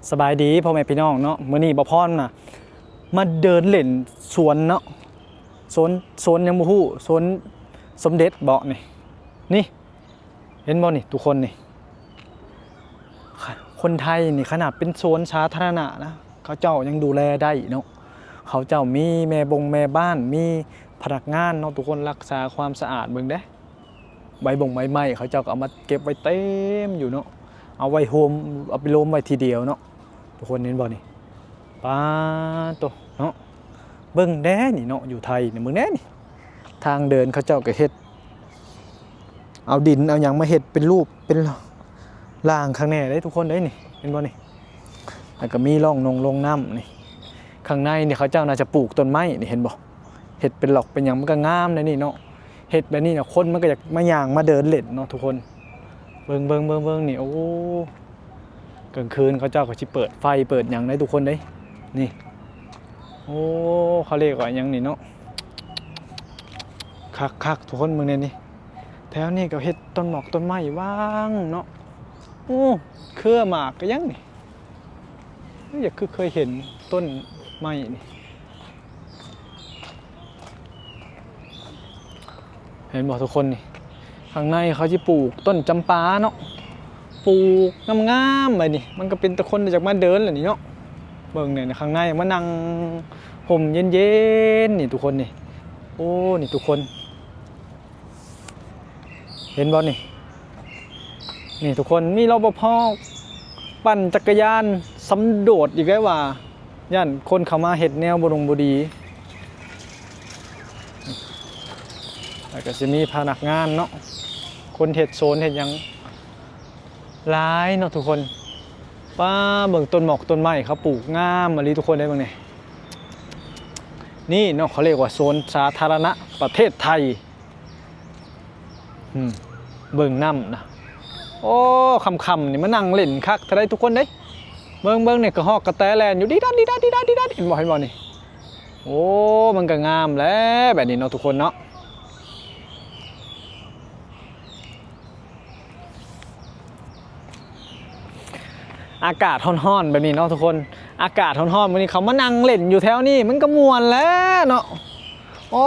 ສະບາຍດີພໍ່ແມ່ພີ່ນ້ອງເນາະ, ມື້ນີ້ບ່າວພອນນະ ມາເດີນເຫຼັ້ນສວນເນາະ, ສວນ ສວນຫຍັງບໍ່ຮູ້, ສວນສົມເດັດເບາະນີ້. ນີ້ ເຫັນບໍ່ນີ້ທຸກຄົນນີ້, ຄົນໄທນີ້ຂະໜາດເປັນສວນສາທາລະນະນະ ເຂົາເຈົ້າຍັງດູແລໄດ້ເນາະ. ເຂົາເຈົ້າມີແມ່ບົງແມ່ບ້ານ ມີພະນັກງານເນາະທຸກຄົນ, ຮັກສາຄວາມສະອາດ. ເບິ່ງເດ້ ໃບບົງໃບໄມ້ ເຂົາເຈົ້າກໍເອົາມາເກັບໄວ້ເຕັມຢູ່ເນາະ, ເອົາໄວ້ໂຮມ ເອົາໄປໂລມໄວ້ທີດຽວເນາະ. ທຸກຄົນເຫັນບໍ່ນີ້? ປາໂຕເນາະ, ເບິ່ງແດ່ນີ້ເນາະ, ຢູ່ໄທນີ້ ເບິ່ງແດ່ນີ້, ທາງເດີນເຂົາເຈົ້າກໍເຮັດ ເອົາດິນເອົາຫຍັງມາເຮັດເປັນຮູບເປັນຮ່າງຄັກແນ່ເດ້ທຸກຄົນເດ້ນີ້, ເຫັນບໍ່ນີ້? ແລ້ວກໍມີຮ່ອງນົງຮ່ອງນ້ຳນີ້, ຂ້າງໃນນີ້ເຂົາເຈົ້າໜ້າຈະປູກຕົ້ນໄມ້ນີ້, ເຫັນບໍ່? ເຮັດເປັນລັອກເປັນຫຍັງ ມັນກໍງາມໃນນີ້ເນາະ. ເຮັດແບບນີ້ນະ ຄົນມັນກໍຢາກມາຍ່າງມາເດີນເຫຼັ້ນເນາະທຸກຄົນ. ເບິ່ງ ເບິ່ງ ເບິ່ງ ເບິ່ງນີ້ ໂອ້ ກາງຄືນເຂົາເຈົ້າກໍຊິເປີດໄຟເປີດຫຍັງໄດ້ທຸກຄົນເດ້. ນີ້ ໂອ້ ເຂົາເອີ້ນວ່າຫຍັງນີ້ເນາະ, ຄັກໆ ທຸກຄົນເບິ່ງແດ່ນີ້. ແຖວນີ້ກໍເຮັດຕົ້ນໝອກຕົ້ນໄມ້ຫວ່າງເນາະ. ໂອ້ ເຄືອໝາກກໍຍັງນີ້, ຢາກຄືເຄີຍເຫັນຕົ້ນໄມ້ນີ້. ເຫັນບໍ່ທຸກຄົນນີ້? ຂ້າງໃນເຂົາຊິປູກຕົ້ນຈຳປາເນາະ, ປູກງາມໆ ແບບນີ້ ມັນກໍເປັນຕາຄົນຢາກມາເດີນແຫຼະນີ້ເນາະ. ເບິ່ງແດ່ ຂ້າງໃນມານັ່ງຮົ່ມເຢັນໆ ນີ້ທຸກຄົນນີ້. ໂອ້ ນີ້ທຸກຄົນ ເຫັນບໍ່ນີ້? ນີ້ທຸກຄົນ ມີ ລປພ ປັ່ນຈັກກະຍານສຳໂດດອີກແລ້ວວ່າ ຢ້ານຄົນເຂົ້າມາເຮັດແນວບໍ່ດົງບໍ່ດີ. ແລ້ວກໍຊິມີພະນັກງານເນາະ, ຄົນເຮັດສວນເຮັດຫຍັງຫຼາຍເນາະທຸກຄົນ. ປ້າ ເບິ່ງຕົ້ນໝອກຕົ້ນໄມ້ເຂົາປູກງາມອີ່ຫຼີທຸກຄົນເດ້ ເບິ່ງນີ້. ນີ້ເນາະ ເຂົາເອີ້ນວ່າສວນສາທາລະນະປະເທດໄທ. ອືມ ເບິ່ງນ້ຳນະ ໂອ້ ຄ່ຳໆ ນີ້ມານັ່ງຫຼິ້ນຄັກເທົ່າໃດທຸກຄົນເດ້. ເບິ່ງໆ ນີ້ ກະຮອກກະແຕແລ່ນຢູ່ ດີດາດ ດີດາດ ດີດາດ ດີດາດ ເຫັນບໍ່ ເຫັນບໍ່ນີ້? ໂອ້ ມັນກະງາມແຫຼະ ແບບນີ້ເນາະທຸກຄົນເນາະ. ອາກາດຮ້ອນໆ ແບບນີ້ເນາະທຸກຄົນ, ອາກາດຮ້ອນໆ ແບບນີ້ ເຂົາມານັ່ງຫຼິ້ນຢູ່ແຖວນີ້ ມັນກະມ່ວນແຫຼະເນາະ. ໂອ້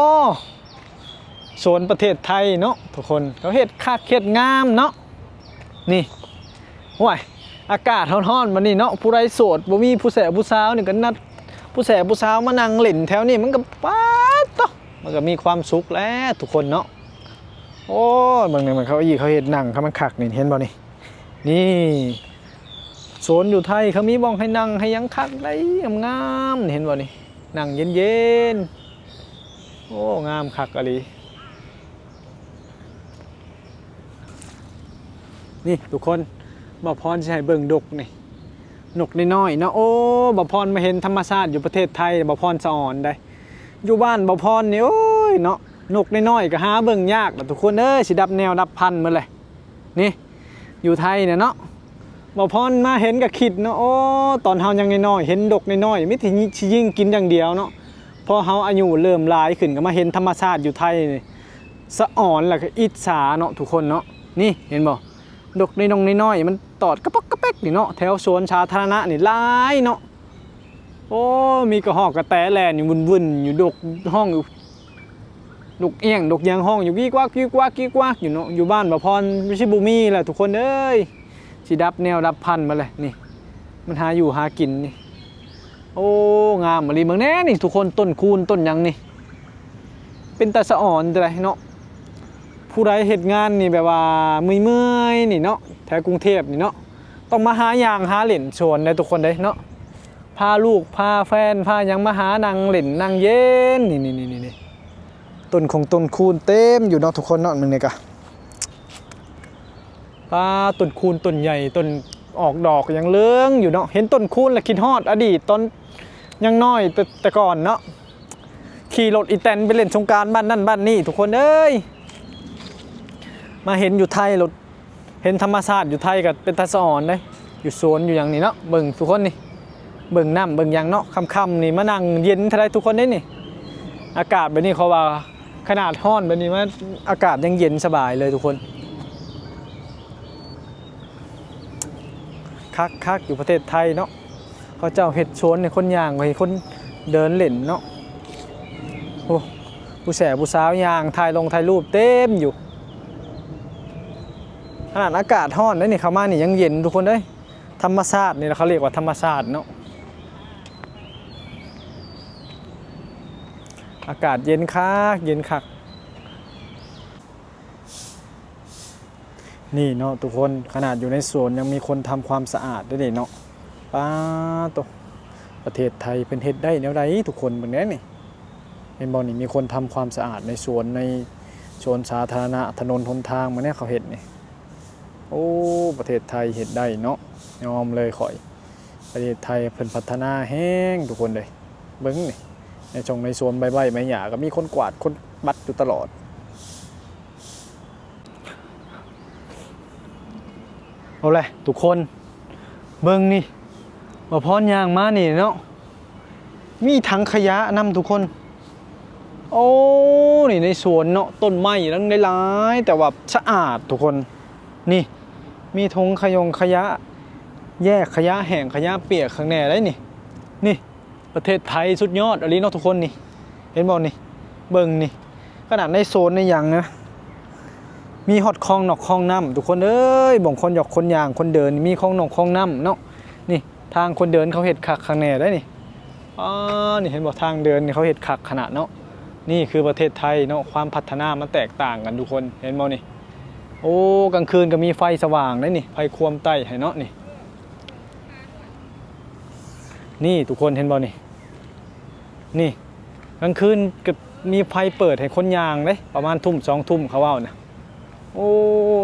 ສວນປະເທດໄທເນາະທຸກຄົນ, ເຂົາເຮັດຄັກເຮັດງາມເນາະ. ນີ້ ໂອ້ຍ ອາກາດຮ້ອນໆ ແບບນີ້ເນາະ, ຜູ້ໃດໂສດ ບໍ່ມີຜູ້ແສຜູ້ສາວນີ້ ກະນັດຜູ້ແສຜູ້ສາວມານັ່ງຫຼິ້ນແຖວນີ້ ມັນກະ ປາດໂທ້ ມັນກະມີຄວາມສຸກແຫຼະທຸກຄົນເນາະ. ໂອ້ຍ ເບິ່ງນີ້ ມັນ ເຂົາອີກ ເຂົາເຮັດນັ່ງ ເຂົາມັນຄັກນີ້ ເຫັນບໍ່ນີ້? ນີ້ ສວນຢູ່ໄທ ເຂົາມີບ່ອນໃຫ້ນັ່ງໃຫ້ຫຍັງຄັກໄດ໋ ງາມໆ ນີ້ ເຫັນບໍ່ນີ້? ນັ່ງເຢັນໆ ໂອ້ ງາມຄັກອີ່ຫຼີ. ນີ້ທຸກຄົນ ບ່າວພອນຊິໃຫ້ເບິ່ງນົກນີ້ ນົກນ້ອຍໆ ເນາະ. ໂອ້ ບ່າວພອນມາເຫັນທຳມະຊາດຢູ່ປະເທດໄທ ບ່າວພອນສະອອນໄດ໋. ຢູ່ບ້ານບ່າວພອນນີ້ ໂອ້ຍເນາະ ນົກນ້ອຍໆ ກະຫາເບິ່ງຍາກລະທຸກຄົນເອີຍ, ຊິດັບແນວດັບພັນໝົດແຫຼະ. ນີ້ ຢູ່ໄທນີ້ເນາະ ບ່າວພອນມາເຫັນກະຄິດເນາະ, ໂອ້ ຕອນເຮົາຍັງນ້ອຍໆ ເຫັນນົກນ້ອຍໆ ມີແຕ່ຊິຍິງກິນຢ່າງດຽວເນາະ. ພໍເຮົາອາຍຸເລີ່ມຫຼາຍຂຶ້ນ ກະມາເຫັນທຳມະຊາດຢູ່ໄທນີ້ ສະອອນ ແລ້ວກະອິດສາເນາະທຸກຄົນເນາະ. ນີ້ ເຫັນບໍ່ ນົກນ້ອຍໆ ມັນຕອດກະປອກກະແປກນີ້ເນາະ, ແຖວສວນສາທາລະນະນີ້ຫຼາຍເນາະ. ໂອ້ ມີກະຮອກກະແຕແລ່ນຢູ່ ວຸ່ນໆ ຢູ່, ນົກຮ້ອງຢູ່, ນົກອຽງ ນົກຫຍັງຮ້ອງຢູ່ ກີກວັກ ກີກວັກ ກີກວັກ ຢູ່ເນາະ. ຢູ່ບ້ານບ່າວພອນຊິບໍ່ມີແລ້ວທຸກຄົນເອີຍ, ຊິດັບແນວດັບພັນໝົດແຫຼະ. ນີ້ ມັນຫາຢູ່ຫາກິນນີ້. ໂອ້ ງາມອີ່ຫຼີ. ເບິ່ງແດ່ນີ້ທຸກຄົນ ຕົ້ນຄູນຕົ້ນຫຍັງນີ້ ເປັນຕາສະອອນແຕ່ໃດເນາະ. ຜູ້ໃດເຮັດງານນີ້ແບບວ່າເມື່ອຍໆ ນີ້ເນາະ ແຖວກຸງເທບນີ້ເນາະ ຕ້ອງມາຫາຍ່າງຫາຫຼິ້ນສວນໄດ໋ທຸກຄົນເດ້ເນາະ. ພາລູກພາແຟນພາຫຍັງມາຫານັ່ງຫຼິ້ນນັ່ງເຢັນ. ນີ້ໆໆໆ ຕົ້ນຄົງຕົ້ນຄູນເຕັມຢູ່ເນາະທຸກຄົນເນາະ. ມື້ນີ້ກະ ປາ ຕົ້ນຄູນຕົ້ນໃຫຍ່ ຕົ້ນອອກດອກຫຍັງເຫຼືອງຢູ່ເນາະ. ເຫັນຕົ້ນຄູນລະຄິດຮອດອະດີດຕອນຍັງນ້ອຍ ແຕ່ ແຕ່ກ່ອນເນາະ, ຂີ່ລົດອີແຕນໄປຫຼິ້ນສົງການບ້ານນັ້ນບ້ານນີ້ທຸກຄົນເອີຍ. ມາເຫັນຢູ່ໄທໂລດ ເຫັນທຳມະຊາດຢູ່ໄທກະເປັນຕາສະອອນເດ້ ຢູ່ສວນຢູ່ຫຍັງນີ້ເນາະ. ເບິ່ງທຸກຄົນນີ້ ເບິ່ງນ້ຳເບິ່ງຫຍັງເນາະ. ຄ່ຳໆ ນີ້ມານັ່ງເຢັນເທົ່າໃດທຸກຄົນເດ້ນີ້. ອາກາດແບບນີ້ ເຂົາວ່າຂະໜາດຮ້ອນແບບນີ້ ມາ ອາກາດຍັງເຢັນສະບາຍເລີຍທຸກຄົນ. ຄັກໆ ຢູ່ປະເທດໄທເນາະ. ເຂົາເຈົ້າເຮັດສວນໃຫ້ຄົນຍ່າງ ໃຫ້ຄົນເດີນເລ່ນເນາະ. ໂອ້ ຜູ້ແສຜູ້ສາວຍ່າງຖ່າຍລົງຖ່າຍຮູບເຕັມຢູ່. ຂະໜາດອາກາດຮ້ອນເດ້ນີ້ ເຂົ້າມານີ້ຍັງເຢັນທຸກຄົນເອີຍ. ທຳມະຊາດນີ້ລະ ເຂົາເອີ້ນວ່າທຳມະຊາດເນາະ. ອາກາດເຢັນຄັກ ເຢັນຄັກ. ນີ້ເນາະທຸກຄົນ ຂະໜາດຢູ່ໃນສວນຍັງມີຄົນທຳຄວາມສະອາດເດ້ນີ້ເນາະ. ປາໂຕ ປະເທດໄທເພິ່ນເຮັດໄດ້ແນວໃດທຸກຄົນ ເບິ່ງແດ່ນີ້. ເຫັນບໍ່ນີ້ ມີຄົນທຳຄວາມສະອາດໃນສວນ ໃນສວນສາທາລະນະ ຖະໜົນຫົນທາງ ມື້ນີ້ເຂົາເຮັດນີ້. ໂອ້ ປະເທດໄທເຮັດໄດ້ເນາະ ຍອມເລີຍຂ້ອຍ. ປະເທດໄທເພິ່ນພັດທະນາແຮງທຸກຄົນເອີຍ. ເບິ່ງນີ້ ໃນຊ່ອງໃນສວນໃບໄມ້ໃບຫຍ້າກໍມີຄົນກວາດຄົນປັດຢູ່ຕະຫຼອດ. ເອົາແຫຼະທຸກຄົນ ເບິ່ງນີ້ ບ່າວພອນຍ່າງມານີ້ເນາະ ມີຖັງຂະຫຍະນຳທຸກຄົນ. ໂອ້ ນີ້ໃນສວນເນາະ ຕົ້ນໄມ້ຍັງຫຼາຍໆ ແຕ່ວ່າສະອາດທຸກຄົນ. ນີ້ ມີຖົງຂະຫຍົງຂະຫຍະ ແຍກຂະຫຍະແຫ້ງຂະຫຍະປຽກຂ້າງແນ່ໄດ໋ນີ້. ນີ້ ປະເທດໄທສຸດຍອດອີ່ຫຼີເນາະທຸກຄົນນີ້. ເຫັນບໍ່ນີ້ ເບິ່ງນີ້ ຂະໜາດໃນໂຊນໃນຫຍັງນະ ມີຮອດຄອງນອກຄອງນ້ຳທຸກຄົນເອີຍ. ບ່ອນຄົນຢອກຄົນຍ່າງຄົນເດີນ ມີຄອງນອກຄອງນ້ຳເນາະ. ນີ້ ທາງຄົນເດີນເຂົາເຮັດຄັກຄັກແນ່ໄດ໋ນີ້. ອໍ ນີ້ເຫັນບໍ່ ທາງເດີນນີ້ເຂົາເຮັດຄັກຂະໜາດເນາະ. ນີ້ຄືປະເທດໄທເນາະ ຄວາມພັດທະນາມັນແຕກຕ່າງກັນທຸກຄົນ ເຫັນບໍ່ນີ້. ໂອ້ ກາງຄືນກໍມີໄຟສະຫວ່າງໄດ໋ນີ້ ໄຟຄວາມໃຕ້ໃຫ້ເນາະນີ້. ນີ້ທຸກຄົນເຫັນບໍ່ນີ້ ນີ້ ກາງຄືນກໍມີໄຟເປີດໃຫ້ຄົນຍ່າງເດ້ ປະມານທຸ່ມສອງທຸ່ມເຂົາເວົ້ານະ. ໂອ້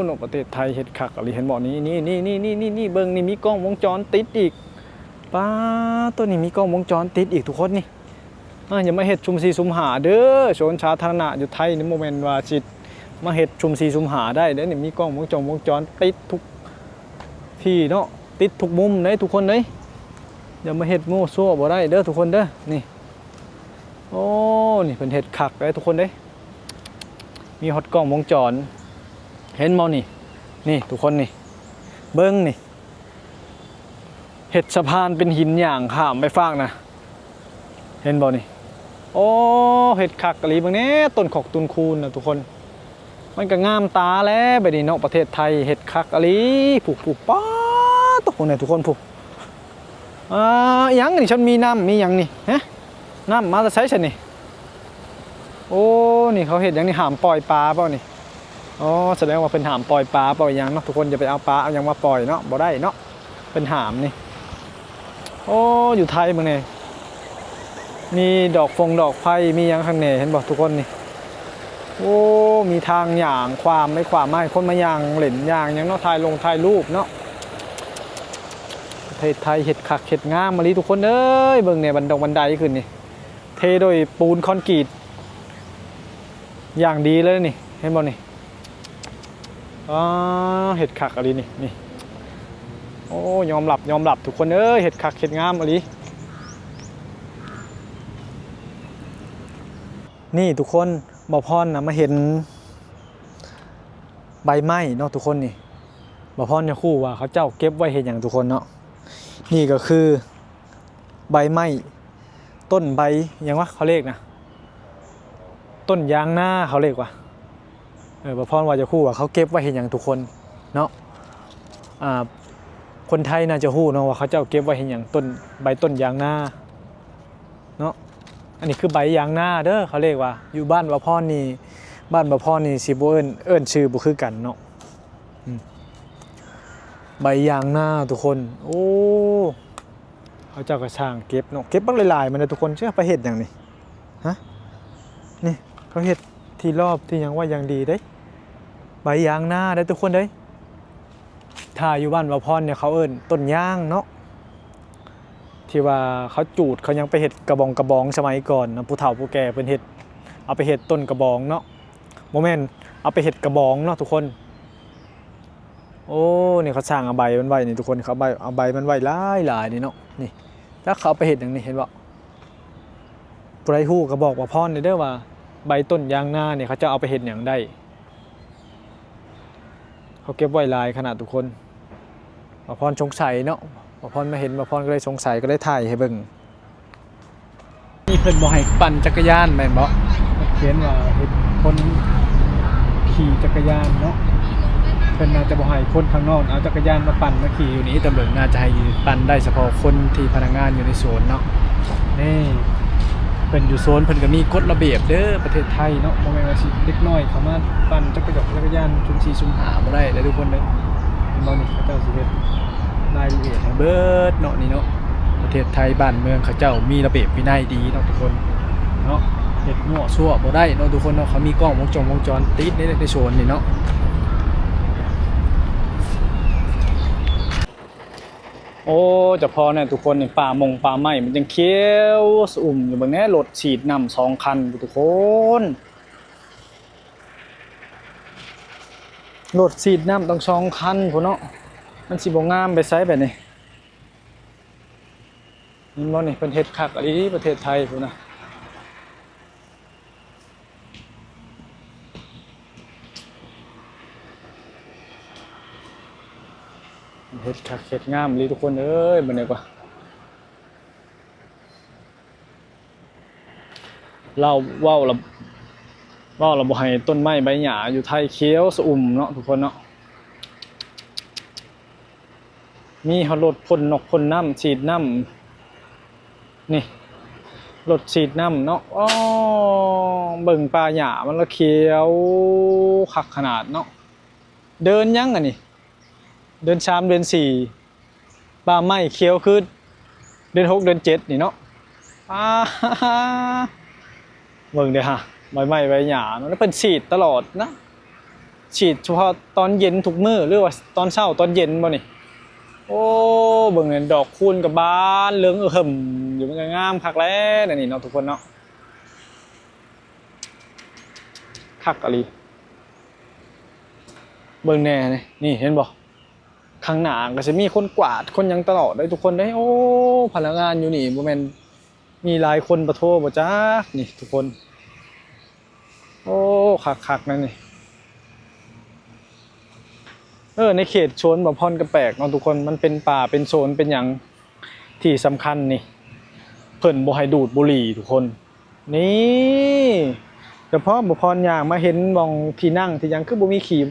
ເນາະ ປະເທດໄທເຮັດຄັກອີ່ຫຼີ ເຫັນບໍ່ນີ້ ນີ້ ນີ້ ເບິ່ງນີ້ ມີກ້ອງວົງຈອນປິດອີກ. ປາໂຕ ນີ້ມີກ້ອງວົງຈອນປິດອີກທຸກຄົນນີ້. ອາ ຢ່າມາເຮັດສຸ່ມສີ່ສຸ່ມຫ້າເດີ ສວນສາທາລະນະຢູ່ໄທນີ້ ບໍ່ແມ່ນວ່າຊິມາເຮັດສຸ່ມສີ່ສຸ່ມຫ້າໄດ້ເດ້ນີ້. ມີກ້ອງວົງຈອນ ວົງຈອນປິດທຸກທີ່ເນາະ ປິດທຸກມຸມເດ້ທຸກຄົນເດ້. ຢ່າມາເຮັດມົ້ວຊົ່ວບໍ່ໄດ້ເດີທຸກຄົນເດີ. ນີ້ ໂອ້ ນີ້ເພິ່ນເຮັດຄັກເດ້ທຸກຄົນເດ້ ມີຮອດກ້ອງວົງຈອນ ເຫັນບໍ່ນີ້. ນີ້ທຸກຄົນນີ້ ເບິ່ງນີ້ ເຮັດສະພານເປັນຫີນຍ່າງຂ້າມໄປຟາກນະ ເຫັນບໍ່ນີ້. ໂອ້ ເຮັດຄັກອີ່ຫຼີ ເບິ່ງແດ່ ຕົ້ນຂອກຕຸນຄູນນະທຸກຄົນ. ມັນກໍງາມຕາແຫຼະບາດນີ້ເນາະ ປະເທດໄທເຮັດຄັກອີ່ຫຼີ. ຜູ້ ຜູ້ ປາໂຕ ພຸ້ນນະທຸກຄົນ ຜູ້ ອ່າ ອີ່ຫຍັງນີ້ ຊັ້ນມີນ້ຳມີຫຍັງນີ້ ຮະ ນ້ຳມາແຕ່ໃສຊັ້ນນີ້. ໂອ້ ນີ້ເຂົາເຮັດຫຍັງນີ້ ຫ້າມປ່ອຍປາບໍ່ນີ້. ອໍ ສະແດງວ່າເພິ່ນຫ້າມປ່ອຍປາປ່ອຍຫຍັງເນາະທຸກຄົນ. ຢ່າໄປເອົາປາເອົາຫຍັງມາປ່ອຍເນາະ ບໍ່ໄດ້ເນາະ ເພິ່ນຫ້າມນີ້. ໂອ້ ຢູ່ໄທເບິ່ງແດ່ ມີດອກຟົງດອກໄຟ ມີຫຍັງຂ້າງແນ່ ເຫັນບໍ່ທຸກຄົນນີ້. ໂອ້ ມີທາງຍ່າງຂວາມໄປຂວາມມາ ໃຫ້ຄົນມາຍ່າງເລ່ນຍ່າງຫຍັງເນາະ ຖ່າຍລົງຖ່າຍຮູບເນາະ. ປະເທດໄທເຮັດຄັກເຮັດງາມອີ່ຫຼີທຸກຄົນເອີຍ. ເບິ່ງແດ່ ບັນດອກບັນໄດຂຶ້ນນີ້ ເທໂດຍປູນຄອນກຣີດຢ່າງດີເລີຍນີ້ ເຫັນບໍ່ນີ້. ອໍ ເຮັດຄັກອີ່ຫຼີນີ້ ນີ້. ໂອ້ ຍອມຮັບ ຍອມຮັບທຸກຄົນເອີຍ ເຮັດຄັກເຮັດງາມອີ່ຫຼີ. ນີ້ທຸກຄົນ ບ່າວພອນນະມາເຫັນໃບໄມ້ເນາະທຸກຄົນນີ້. ບ່າວພອນຢາກຮູ້ວ່າເຂົາເຈົ້າເກັບໄວ້ເຮັດຫຍັງທຸກຄົນເນາະ. ນີ້ກໍຄື ໃບໄມ້ ຕົ້ນໃບຫຍັງວະ ເຂົາເອີ້ນນະ ຕົ້ນຢາງນາ ເຂົາເອີ້ນວ່າ. ເອີ ບ່າວພອນວ່າຈະຮູ້ວ່າເຂົາເກັບໄວ້ເຮັດຫຍັງທຸກຄົນເນາະ. ອ່າ ຄົນໄທໜ້າຈະຮູ້ເນາະວ່າເຂົາເຈົ້າເກັບໄວ້ເຮັດຫຍັງ ຕົ້ນ ໃບຕົ້ນຢາງນາເນາະ. ອັນນີ້ຄືໃບຢາງນາເດີ ເຂົາເອີ້ນວ່າ. ຢູ່ບ້ານບ່າວພອນນີ້ ບ້ານບ່າວພອນນີ້ຊິບໍ່ເອີ້ນ ເອີ້ນຊື່ບໍ່ຄືກັນເນາະ. ອືມ ໃບຢາງນາທຸກຄົນ. ໂອ້ ເຂົາເຈົ້າກໍຊ່າງເກັບເນາະ ເກັບບັກຫຼາຍໆ ມັນນະທຸກຄົນ. ຊິເອົາໄປເຮັດຫຍັງນີ້ ຮະ? ນີ້ ເຂົາເຮັດທີ່ລອບທີ່ຫຍັງໄວ້ຢ່າງດີເດ້ ໃບຢາງນາເດ້ທຸກຄົນເດ້. ຖ້າຢູ່ບ້ານບ່າວພອນນີ້ ເຂົາເອີ້ນຕົ້ນຢາງເນາະ ທີ່ວ່າເຂົາຈູດ ເຂົາຍັງໄປເຮັດກະບອງກະບອງສະໄໝກ່ອນນະ. ຜູ້ເຖົ້າຜູ້ແກ່ເພິ່ນເຮັດ ເອົາໄປເຮັດຕົ້ນກະບອງເນາະ ບໍ່ແມ່ນ ເອົາໄປເຮັດກະບອງເນາະທຸກຄົນ. ໂອ້ ນີ້ເຂົາສ້າງເອົາໃບມັນໄວ້ນີ້ທຸກຄົນ ເຂົາເອົາໃບ ເອົາໃບມັນໄວ້ຫຼາຍໆນີ້ເນາະ. ນີ້ ຈັກເຂົາເອົາໄປເຮັດຫຍັງນີ້ ເຫັນບໍ່? ຜູ້ໃດຮູ້ກໍບອກບ່າວພອນແດ່ເດີວ່າ ໃບຕົ້ນຢາງນານີ້ ເຂົາເຈົ້າເອົາໄປເຮັດຫຍັງໄດ້. ເຂົາເກັບໄວ້ຫຼາຍຂະໜາດທຸກຄົນ. ບ່າວພອນສົງໄສເນາະ ບ່າວພອນມາເຫັນ ບ່າວພອນກໍເລີຍສົງໄສ ກໍເລີຍຖ່າຍໃຫ້ເບິ່ງ. ນີ້ເພິ່ນບໍ່ໃຫ້ປັ່ນຈັກກະຍານແມ່ນບໍ່? ຂຽນວ່າເຫັນຄົນຂີ່ຈັກກະຍານເນາະ, ເພິ່ນໜ້າຈະບໍ່ໃຫ້ຄົນຂ້າງນອກເອົາຈັກກະຍານມາປັ່ນມາຂີ່ຢູ່ນີ້, ແຕ່ເບິ່ງໜ້າຈະໃຫ້ປັ່ນໄດ້ສະເພາະຄົນທີ່ພະນັກງານຢູ່ໃນສວນເນາະ. ນີ້ ເພິ່ນຢູ່ສວນເພິ່ນກໍມີກົດລະບຽບເດີ ປະເທດໄທເນາະ, ບໍ່ແມ່ນວ່າຊິເດັກນ້ອຍເຂົ້າມາປັ່ນຈັກກະຢອກຈັກກະຍານຊຸ່ມສີ່ຊຸ່ມຫ້າບໍ່ໄດ້ເດີທຸກຄົນເດີ. ເຫັນບໍ່ນີ້ ເຂົາເຈົ້າຊິເຮັດລາຍລະອຽດໃຫ້ເບິດເນາະນີ້ເນາະ. ປະເທດໄທບ້ານເມືອງເຂົາເຈົ້າມີລະບຽບວິໄນດີເນາະທຸກຄົນເນາະ, ເຮັດມົ້ວຊົ່ວບໍ່ໄດ້ເນາະທຸກຄົນເນາະ. ເຂົາມີກ້ອງວົງຈອງວົງຈອນຕິດໃນ ໃນສວນນີ້ເນາະ. ໂອ້ ຈະພໍແນ່ທຸກຄົນນີ້, ປ່າມົງປ່າໄມ້ມັນຍັງຂຽວຊະອຸ່ມຢູ່. ເບິ່ງແນ່ ລົດສີດນ້ຳສອງຄັນພຸ້ນທຸກຄົນ, ລົດສີດນ້ຳຕັ້ງສອງຄັນພຸ້ນເນາະ. ມັນຊິບໍ່ງາມໄປໃສບາດນີ້? ເຫັນບໍ່ນີ້ ເພິ່ນເຮັດຄັກອີ່ຫຼີປະເທດໄທພຸ້ນນະ. ເຮັດຄັກເຮັດງາມອີ່ຫຼີທຸກຄົນເອີຍ. ບັດນີ້ກວ່າ ລາວເວົ້າລະ ເວົ້າລະບໍ່ໃຫ້ຕົ້ນໄມ້ໃບຫຍ້າຢູ່ໄທຂຽວຊະອຸ່ມເນາະທຸກຄົນເນາະ. ມີຮອດລົດພົ່ນນົກພົ່ນນ້ຳ ສີດນ້ຳ ນີ້ ລົດສີດນ້ຳເນາະ. ອໍ ເບິ່ງປ່າຫຍ້າມັນລະຂຽວຄັກຂະໜາດເນາະ. ເດືອນຫຍັງອັນນີ້? ເດືອນສາມ ເດືອນສີ່ ປ່າໄມ້ຂຽວຄືເດືອນຫົກ ເດືອນເຈັດນີ້ເນາະ. ປາ ເບິ່ງເດ້ຫະ ໃບໄມ້ໃບຫຍ້າເນາະ, ເພິ່ນສີດຕະຫຼອດນະ, ສີດສະເພາະຕອນເຢັນທຸກມື້ ຫຼືວ່າຕອນເຊົ້າຕອນເຢັນບໍ່ນີ້? ໂອ້ ເບິ່ງແນ່ ດອກຄູນກໍບານເຫຼືອງອຶ່ມຢູ່, ມັນກໍງາມຄັກແລ້ວນີ້ເນາະທຸກຄົນເນາະ. ຄັກອີ່ຫຼີ. ເບິ່ງແນ່ນີ້ ນີ້ເຫັນບໍ່? ຂ້າງໜ້າກໍຊິມີຄົນກວາດຄົນຫຍັງຕະຫຼອດເດ້ທຸກຄົນເດ້. ໂອ້ ພະນັກງານຢູ່ນີ້ບໍ່ແມ່ນມີຫຼາຍຄົນປະໂທບໍ່ຈັກນີ້ທຸກຄົນ. ໂອ້ ຄັກໆ ນັ້ນນີ້. ເອີ ໃນເຂດສວນບ່າວພອນກໍແປກເນາະທຸກຄົນ, ມັນເປັນປ່າເປັນສວນເປັນຫຍັງ ທີ່ສຳຄັນນີ້ ເພິ່ນບໍ່ໃຫ້ດູດບຸຫຼີ່ທຸກຄົນ. ນີ້ ສະເພາະບ່າວພອນຍ່າງມາເຫັນໝ່ອງທີ່ນັ່ງທີ່ຫຍັງ ຄືບໍ່ມີຂີ້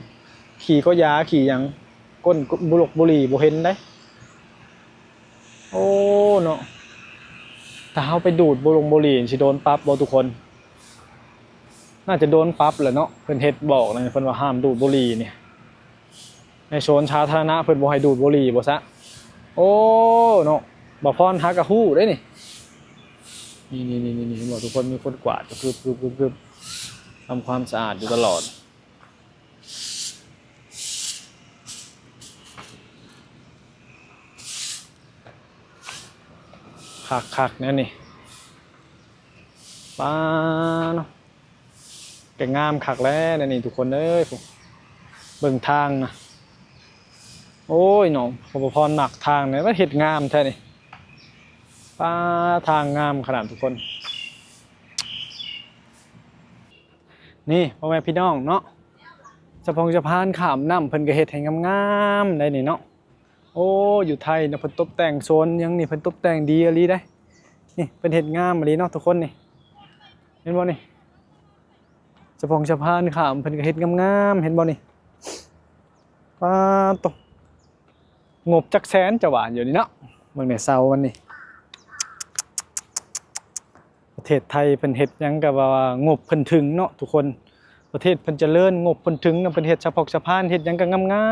ຂີ້ກໍຢາຂີ້ຫຍັງ ກົ້ນບຸຫຼົກບຸຫຼີ່ບໍ່ເຫັນເດ້. ໂອ້ ເນາະ ຖ້າເຮົາໄປດູດບຸຫຼົກບຸຫຼີ່ ຊິໂດນປັບບໍ່ທຸກຄົນ? ໜ້າຈະໂດນປັບແຫຼະເນາະ, ເພິ່ນເຮັດບອກນະ ເພິ່ນວ່າຫ້າມດູດບຸຫຼີ່ນີ້. ໃນສວນສາທາລະນະເພິ່ນບໍ່ໃຫ້ດູດບຸຫຼີ່ບໍ່ຊະ? ໂອ້ ເນາະ ບ່າວພອນຫາກະຮູ້ເດ້ນີ້. ນີ້ໆໆໆ ເຫັນບໍ່ທຸກຄົນ? ມີຄົນກວາດກະກຶບໆໆ ທຳຄວາມສະອາດຢູ່ຕະຫຼອດ. ຄັກໆ ແນວນີ້ ປາເນາະ. ກະງາມຄັກແລ້ວແນວນີ້ທຸກຄົນເອີຍ. ເບິ່ງທາງນະ ໂອ້ຍເນາະ ພໍ່ປະພອນມັກທາງນີ້ ວ່າເຮັດງາມແທ້ນີ້. ປາ ທາງງາມຂະໜາດທຸກຄົນ. ນີ້ພໍ່ແມ່ພີ່ນ້ອງເນາະ ສະພອງສະພານຂ້າມນ້ຳເພິ່ນກະເຮັດໃຫ້ງາມໆ ໄດ໋ນີ້ເນາະ. ໂອ້ ຢູ່ໄທເນາະ ເພິ່ນຕົບແຕ່ງໂຊນຫຍັງນີ້ ເພິ່ນຕົບແຕ່ງດີອີ່ຫຼີເດ້. ນີ້ເພິ່ນເຮັດງາມອີ່ຫຼີເນາະທຸກຄົນນີ້ ເຫັນບໍ່ນີ້? ສະພອງສະພານຂ້າມເພິ່ນກະເຮັດງາມໆ ເຫັນບໍ່ນີ້? ປາໂຕ ງົບຈັກແສນເຈົ້າວ່າຢູ່ນີ້ເນາະ. ເບິ່ງແດ່ເສົາມັນນີ້ ປະເທດໄທເພິ່ນເຮັດຫຍັງກະວ່າງົບເພິ່ນເຖິງເນາະທຸກຄົນ. ປະເທດເພິ່ນຈະເລີນ ງົບເພິ່ນເຖິງນະ, ເພິ່ນເຮັດສະພອກສະພານ ເຮັດຫຍັງກະງາ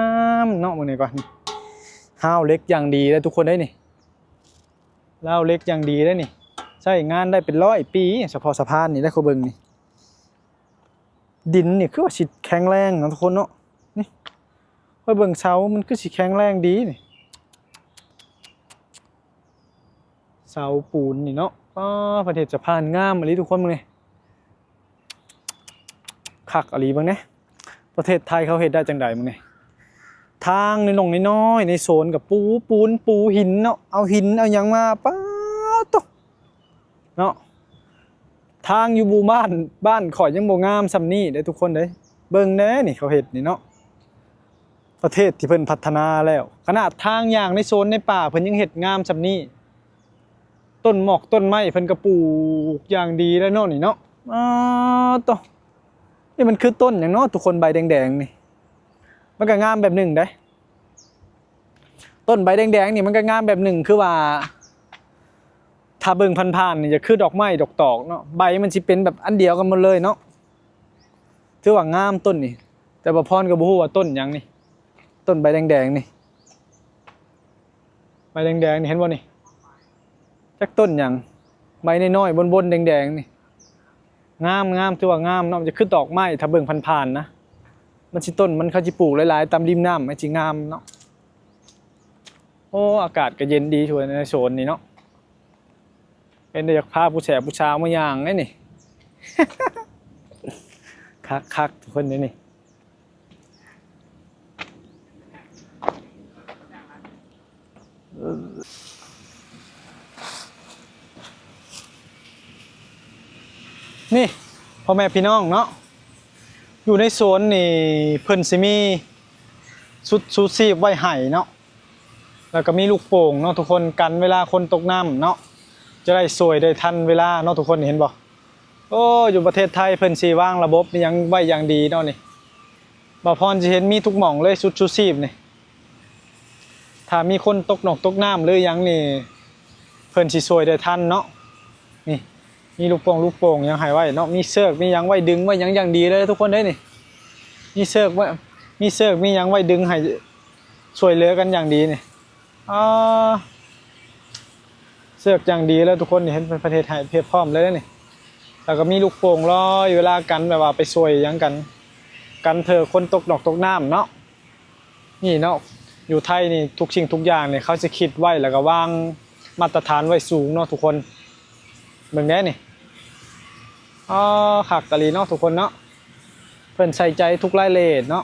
ມໆ ເນາະ. ເບິ່ງນີ້ກ່ອນ ຮາວເຫຼັກຢ່າງດີເດ້ທຸກຄົນເດ້ນີ້ ຮາວເຫຼັກຢ່າງດີເດ້ນີ້. ໃຊ້ງານໄດ້ເປັນຮ້ອຍປີ ສະເພາະສະພານນີ້ແຫຼະ. ຂ້ອຍເບິ່ງນີ້ ດິນນີ້ຄືວ່າຊິແຂງແຮງເນາະທຸກຄົນເນາະ. ນີ້ ຂ້ອຍເບິ່ງເສົາມັນຄືຊິແຂງແຮງດີນີ້ ເສົາປູນນີ້ເນາະ. ປາ ເພິ່ນເຮັດສະພານງາມອີ່ຫຼີທຸກຄົນ ເບິ່ງນີ້ ຄັກອີ່ຫຼີ. ເບິ່ງແດ່ ປະເທດໄທເຂົາເຮັດໄດ້ຈັ່ງໃດ ເບິ່ງນີ້. ທາງນ້ອຍໆ ໃນໂຊນກະປູປູນປູຫີນເນາະ ເອົາຫີນເອົາຫຍັງມາ ປາໂຕ ເນາະ. ທາງຢູ່ໝູ່ບ້ານ ບ້ານຂ້ອຍຍັງບໍ່ງາມສ່ຳນີ້ເດ້ທຸກຄົນເດ້. ເບິ່ງແດ່ນີ້ ເຂົາເຮັດນີ້ເນາະ. ປ ປະເທດທີ່ເພິ່ນພັດທະນາແລ້ວ ຂະໜາດທາງຍ່າງໃນໂຊນໃນປ່າເພິ່ນຍັງເຮັດງາມສ່ຳນີ້. ຕົ້ນໝອກຕົ້ນໄມ້ເພິ່ນກໍປູກຢ່າງດີແລ້ວເນາະນີ້ເນາະ. ອ້າໂຕ ນີ້ມັນຄືຕົ້ນຫຍັງເນາະທຸກຄົນ ໃບແດງໆນີ້? ມັນກໍງາມແບບໜຶ່ງເດ້. ຕົ້ນໃບແດງໆນີ້ມັນກໍງາມແບບໜຶ່ງ ຄືວ່າຖ້າເບິ່ງຜ່ານໆນີ້ຈະຄືດອກໄມ້ດອກຕອກເນາະ, ໃບມັນຊິເປັນແບບອັນດຽວກັນໝົດເລີຍເນາະ. ຖືວ່າງາມຕົ້ນນີ້ ແຕ່ບ່າວພອນກໍບໍ່ຮູ້ວ່າຕົ້ນຫຍັງນີ້ ຕົ້ນໃບແດງໆນີ້. ໃບແດງໆນີ້ ເຫັນບໍ່ນີ້? ຈັກຕົ້ນຫຍັງ? ໃບນ້ອຍໆບົນໆແດງໆນີ້ ງາມໆ ຖືວ່າງາມເນາະ. ມັນຈະຄືດອກໄມ້ ຖ້າເບິ່ງຜ່ານໆນະ. ມັນຊິ ຕົ້ນມັນເຂົາຊິປູກຫຼາຍໆຕາມລິມນ້ຳ ມັນຊິງາມເນາະ. ໂອ້ ອາກາດກໍເຢັນດີທົ່ວໃນໂຊນນີ້ເນາະ. ເປັນຕາຢາກພາຜູ້ແສບຜູ້ສາວມາຍ່າງເດ້ນີ້. ຄັກໆ ທຸກຄົນເດ້ນີ້. ນີ້ ພໍ່ແມ່ພີ່ນ້ອງເນາະ, ຢູ່ໃນສວນນີ້ເພິ່ນຊິມີຊຸດຊູຊີບໄວ້ໃຫ້ເນາະ. ແລ້ວກໍມີລູກໂປ່ງເນາະທຸກຄົນ ກັນເວລາຄົນຕົກນ້ຳເນາະ ຈະໄດ້ຊ່ວຍໄດ້ທັນເວລາເນາະທຸກຄົນ. ເຫັນບໍ່? ໂອ້ ຢູ່ປະເທດໄທເພິ່ນຊິວາງລະບົບອີ່ຫຍັງໄວ້ຢ່າງດີເນາະນີ້. ບ່າວພອນຊິເຫັນມີທຸກໝ່ອງເລີຍ ຊຸດຊູຊີບນີ້. ຖ້າມີຄົນຕົກໜອງຕົກນ້ຳ ຫຼືຫຍັງນີ້ ເພິ່ນຊິຊ່ວຍໄດ້ທັນເນາະ. ນີ້ ມີລູກໂປ່ງລູກໂປ່ງຫຍັງໃຫ້ໄວ້ເນາະ, ມີເຊືອກມີຫຍັງໄວ້ດຶງໄວ້ຫຍັງຢ່າງດີເລີຍທຸກຄົນເດ້ນີ້. ມີເຊືອກໄວ້ ມີເຊືອກມີຫຍັງໄວ້ດຶງໃຫ້ຊ່ວຍເຫຼືອກັນຢ່າງດີນີ້. ອາ ເຊືອກຢ່າງດີເລີຍທຸກຄົນ. ນີ້ ເຫັນເພິ່ນເຮັດໃຫ້ພຽບພ້ອມເລີຍນີ້. ແລ້ວກໍມີລູກໂປ່ງລອຍ ເວລາກັນແບບວ່າໄປຊ່ວຍຫຍັງກັນ ກັນເທື່ອຄົນຕົກໜອກຕົກນ້ຳເນາະ. ນີ້ເນາະ ຢູ່ໄທນີ້ທຸກສິ່ງທຸກຢ່າງນີ້ເຂົາຊິຄິດໄວ້ ແລ້ວກໍວາງມາດຕະຖານໄວ້ສູງເນາະທຸກຄົນ. ເບິ່ງແດ່ນີ້ ອໍ ຄັກອີ່ຫຼີເນາະທຸກຄົນເນາະ. ເພິ່ນໃສ່ໃຈທຸກລາຍລະອຽດເນາະ.